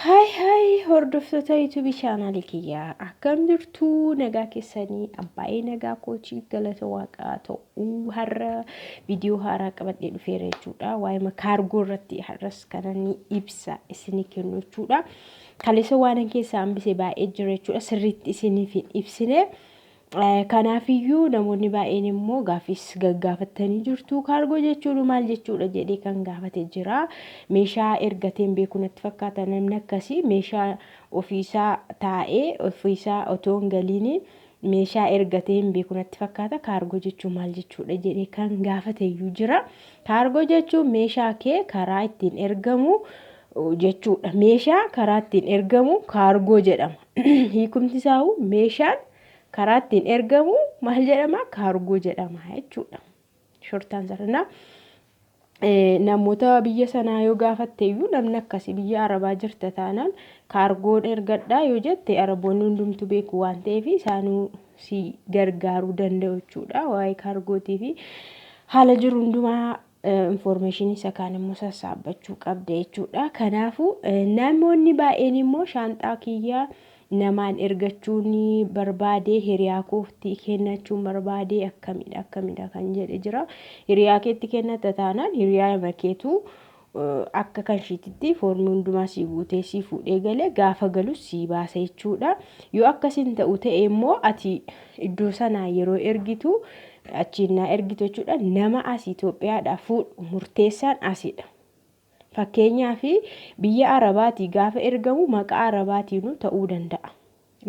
Haay haay, hordoftoota YouTube chaanaalii kiyyaa, akkam jirtu? Nagaa keessanii? Abbaay'ee nagaa kootii, galata Waaqaa ta'uu. Har'a viidiyoo haaraa qabadhee dhufeera jechuudha. Waa'ee kaargoo irratti har'as kanan ibsa isinii kennu jechuudha. Kaleessa waan keessaa hambise baay'ee jira jechuudha. Sirriitti isiniif hin ibsine. Kanaafiyyuu namoonni baay'een immoo gaaffiis gaggaafattanii jirtu. Kaargoo jechuun maal jechuudha jedhee kan gaafate jira. Meeshaa ergateen beeku natti fakkaata namni akkasii. Meeshaa ofiisaa taa'ee, ofiisaa otoo hin galiin meeshaa ergatee hin beeku natti fakkaata. Kaargoo jechuun maal jechuudha jedhee kan gaafate iyyuu jira. Kaargoo jechuun meeshaa kee karaa ittiin ergamu jechuudha. Meeshaa karaa ittiin ergamu kaargoo jedhama. Hiikumti isaa meeshaan karaa ittiin ergamu maal jedhama? Kaargoo jedhama jechuudha. Shortaan sarara. Namoota biyya sanaa yoo gaafatte iyyuu, namni akkasii biyya Arabaa jirta taanaan, kaargoon ergadhaa yoo jette, Araboonni hundumtu beeku waan ta'eef isaanuu si gargaaruu danda'u jechuudha. Waa'ee kaargootii fi haala jiru hundumaa information isa kaan immoo sassaabbachuu qabda jechuudha. Kanaafuu namoonni baay'een immoo shaanxaa kiyyaa namaan ergachuun barbaade, hiriyaa kootti kennachuun barbaade, akkamidha akkamidha kan jedhe jira. Hiriyaa keetti kennatta taanaan, hiriyaa keetu akka kan ishiititti foormii hundumaa sii guutee, sii fuudhee galee, gaafa galus sii baasa jechuudha. Yoo akkasiin ta'u ta'e immoo, ati iddoo sanaa yeroo ergitu, achiin naa ergitu jechuudha. Nama asii Itoophiyaadhaa fuudhu murteessaan asidha. Fakkeenyaaf, biyya Arabaatii gaafa ergamu maqaa Arabaatiinuu ta'uu danda'a.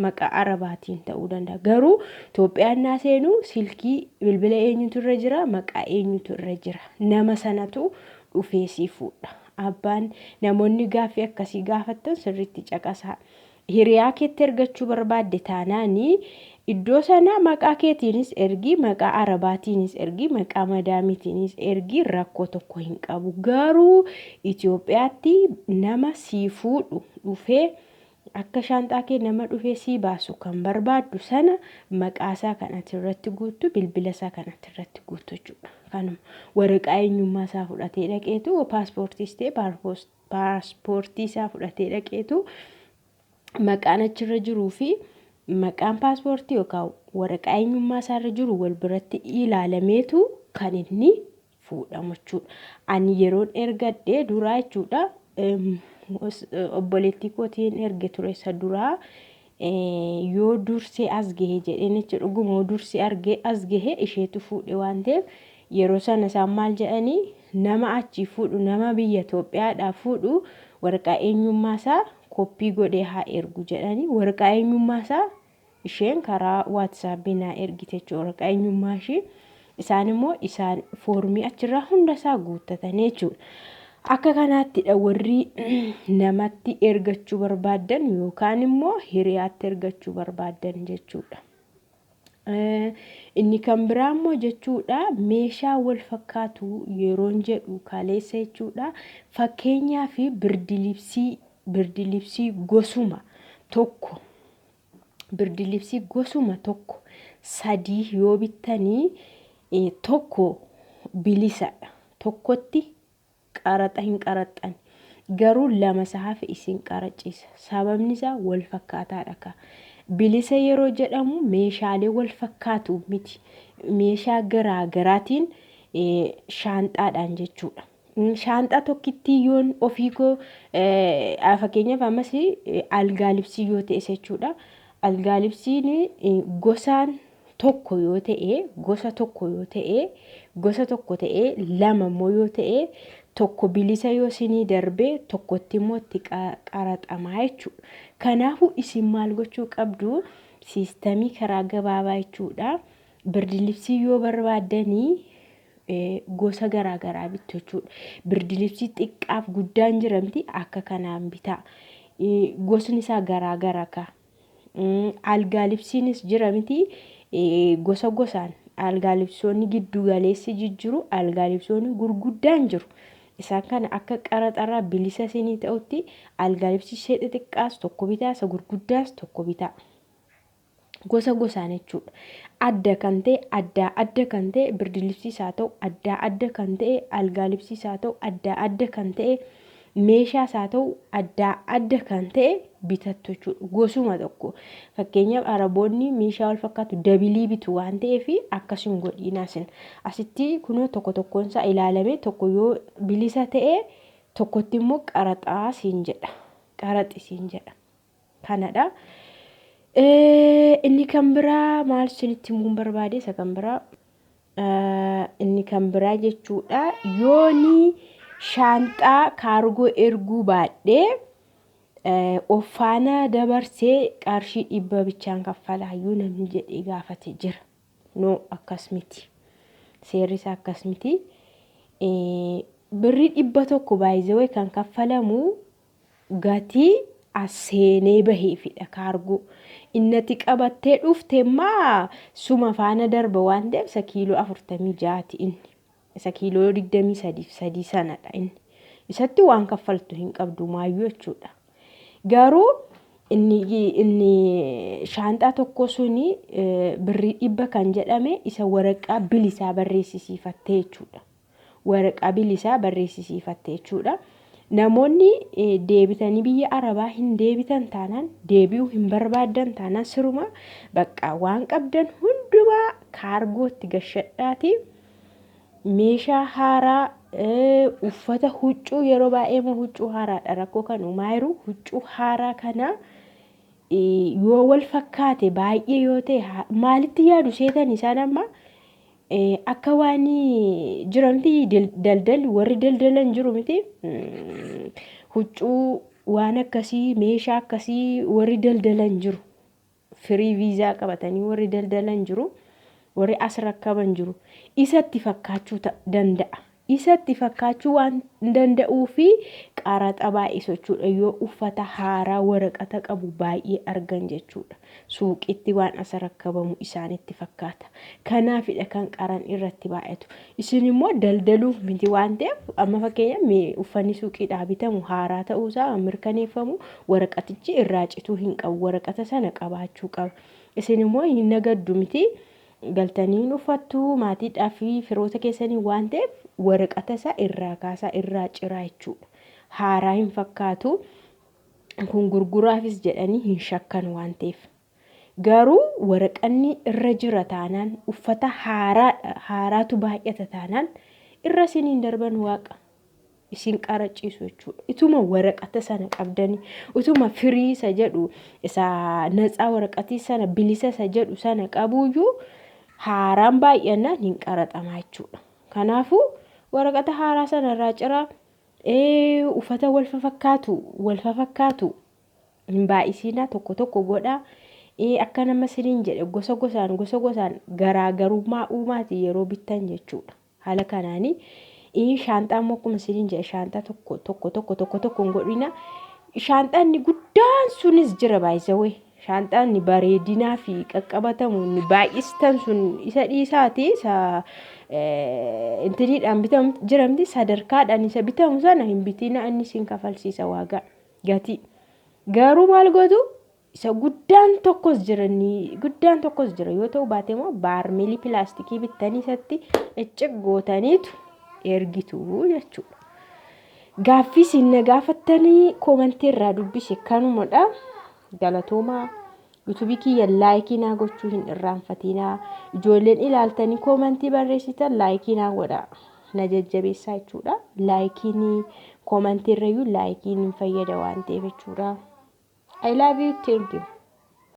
Maqaa Arabaatiin ta'uu danda'a. Garuu Itoophiyaan naa seenu silkii bilbila eenyutu irra jira, maqaa eenyutu irra jira? Nama sanatu dhufee sii fuudha. Abbaan namoonni gaaffii akkasii gaafattan sirriitti caqasaa. Hiriyaa keetti ergachuu barbaadde taanaanii, iddoo sana maqaa keetiinis ergi, maqaa Arabaatiinis ergi, maqaa madaamiitiinis ergi, rakkoo tokko hin qabu. Garuu Itoophiyaatti nama sii fuudhu dhufee, akka shaanxaa kee nama dhufee sii baasu kan barbaaddu sana, maqaasaa kan ati irratti guuttu, bilbila isaa kan ati irratti guuttu jechuudha. Kanuma waraqaa eenyummaa isaa fudhatee dhaqeetu, paaspoortiis ta'e paaspoortii isaa fudhatee dhaqeetu, maqaan achirra jiruu fi maqaan paaspoortii yookaan waraqaa eenyummaa isaarra jiru wal biratti ilaalameetu kan inni fuudhamu jechuudha. Ani yeroon ergadhee duraa jechuudha, obboleettii kootiin erge ture isa duraa. Yoo dursee as gahe jedheen jechuudha. Dhuguma yoo dursee argee as gahe, isheetu fuudhe waan ta'eef, yeroo sana isaan maal jedhanii, nama achii fuudhu, nama biyya Itoophiyaadhaa fuudhu, waraqaa eenyummaa isaa koppii godhee haa ergu jedhanii, waraqaa eenyummaa isaa isheen karaa WhatsAppii naa ergite jechuudha. Waraqaa eenyummaa ishee isaan immoo isaan foormii achirraa hunda isaa guuttatanii jechuudha. Akka kanaattidha warri namatti ergachuu barbaaddan yookaan immoo hiriyaatti ergachuu barbaaddan jechuudha. Inni kan biraa immoo jechuudha, meeshaa wal fakkaatu yeroon jedhu kaleessa jechuudha. Fakkeenyaaf birdilibsii gosuma tokko, birdilibsii gosuma tokko sadii yoo bittanii, tokko bilisadha. Tokkotti qaraxa hin qaraxxan. Garuu lama isaa hafe isin qaraciisa. Sababni isaa wal fakkaataadha ka. Bilisa yeroo jedhamu meeshaalee wal fakkaatu miti. Meeshaa garaa garaatiin shaanxaadhaan jechuudha. Shaanxaa tokkittii yoon ofii koo, fakkeenyaaf ammas algaa libsii yoo ta'e jechuudha. Algaa libsiin gosaan tokko yoo ta'e, gosa tokko yoo ta'e, gosa tokko ta'e lama immoo yoo ta'e, tokko bilisa yoo isinii darbe, tokkotti immoo itti qaraxamaa jechuudha. Kanaafuu isin maal gochuu qabdu? Siistamii karaa gabaabaa jechuudha. Birdilibsii yoo barbaaddanii gosa garaa garaa bittu jechuudha. Birdilibsii xiqqaaf guddaan jiramti, akka kanaan bitaa. Gosni isaa garaa gara ka. Algaa libsiinis jira miti, gosa gosaan algaa libsoonni giddu galeessi jijjiru, algaa libsoonni gurguddaan jiru. Isaan kana akka qaraxarraa bilisa isinii ta'utti algaa libsii ishee xixiqqaas tokko bitaa, isa gurguddaas tokko bitaa. Gosa gosaan jechuudha. Adda kan ta'e, addaa adda kan ta'e birdilibsiis haa ta'u, addaa adda kan ta'e algaa libsiis haa ta'u, addaa adda kan ta'e Meeshaas haa ta'u addaa adda kan ta'e bitattu jechuudha. Gosuma tokko fakkeenyaaf Araboonni meeshaa wal fakkaatu dabilii bitu waan ta'eef akkas hin godhiinaa isin. Asitti kunoo tokko tokkoon isaa ilaalamee tokko yoo bilisa ta'e tokkotti immoo qaraxaa siin jedha. Qaraxi siin jedha. Kanadha. Inni kan biraa maal isinitti himuun barbaade isa kan biraa inni kan biraa jechuudha yooni shaanxaa kaargoo erguu baadhee of faana dabarsee qarshii 100 bichaan kaffalaayyuu namni jedhee gaafate jira. No, akkas miti. Seerri isaa akkas miti. Birrii 100 baay'ee kan kaffalamu gatii as seenee baheefidha kaargoo. Innati qabattee dhufte immoo suma faana darba waan ta'eef isa kiiloo 46ti inni. Isa kiiloo 23 sanadha inni. Isatti waan kaffaltu hin qabdu maayyuu jechuudha. Garuu inni shaanxaa tokko suni birrii 100 kan jedhame isa waraqaa bilisaa barreessisiifattee jechuudha. Waraqaa bilisaa barreessisiifattee jechuudha. Namoonni deebitanii biyya Arabaa hin deebitan taanaan, deebi'uu hin barbaaddan taanaan, siruma bakka waan qabdan hundumaa kaargootti gashadhaati. Meeshaa haaraa, uffata huccuu, yeroo baay'ee immoo huccuu haaraadha rakkoo kan uumaa jiru. Huccuu haaraa kana yoo wal fakkaate baay'ee yoo ta'e maalitti yaadu seetan isaan amma akka waan jiramti daldalli warri daldalan jiru miti, huccuu waan akkasii, meeshaa akkasii warri daldalan jiru, firii viizaa qabatanii warri daldalan jiru, warri as rakkaban jiru, isatti fakkaachuu danda'a. Isatti fakkaachuu waan danda'uu fi qaraxa baay'isu jechuudha yoo uffata haaraa waraqata qabu baay'ee argan jechuudha. Suuqitti waan as rakkabamu isaanitti fakkaata. Kanaafidha kan qaran irratti baay'atu. Isin immoo daldaluuf miti waan ta'eef, amma fakkeenyaaf uffanni suuqiidhaa bitamu haaraa ta'uusaa mirkaneeffamu waraqatichi irraa cituu hin qabu. Waraqata sana qabaachuu qaba. Isin immoo hin nagaddu miti. Galtanii hin uffattu maatiidhaa fi firoota keessanii waan ta'eef waraqata isaa irraa kaasaa, irraa ciraa jechuudha. Haaraa hin fakkaatu. Kun gurguraafis jedhanii hin shakkan waan ta'eef. Garuu waraqanni irra jira taanaan, uffata haaraadha haaraatu baay'ata taanaan, irra isiniin darban waaqa isin qaraciisu jechuudha. Ituma waraqata sana qabdanii, utuma firii isa jedhu, isa natsaa waraqatii sana, bilisa isa jedhu sana qabuyyuu, haaraan baay'annaan hin qaraxamaa jechuudha. Kanaafuu waraqata haaraa sana irraa ciraa, uffata wal fafakkaatu hin baay'isiinaa, tokko tokko godhaa. Akka nama siniin jedhe gosa gosaan gosa gosaan garaagarummaa uumaati yeroo bittan jechuudha. Haala kanaanii shaanxaa immoo akkuma siniin jedhe shaanxaa tokko tokko tokko tokko tokko hin godhina. Shaanxaan inni guddaan sunis jira baay'isawee. Shaanxaan inni bareedinaa fi qaqqabatamu inni baay'istan sun isa dhiisaati, isa intiniidhaan bitamu jiramti, sadarkaadhaan isa bitamu sana hin bitina, inni isin kafalsiisa waagaa gatii. Garuu maal gootu, isa guddaan tokkos jira, inni guddaan tokkos jira yoo ta'u baate immoo baarmeelii pilaastikii bittanii isatti iccig gootaniitu ergitu jechuudha. Gaaffii isin na gaafattanii koomantii irraa dubbise kanumadha. Galatoomaa. Yuutuubii kiyya laayikii naa gochuu hin irraanfatinaa. Ijoolleen ilaaltanii koomantii barreessitan laayikii naa godhaa. Na jajjabeessaa jechuudha. Laayikiin koomantii irrayyuu laayikiin hin fayyada waan ta'eef jechuudha. I love you. Thank you.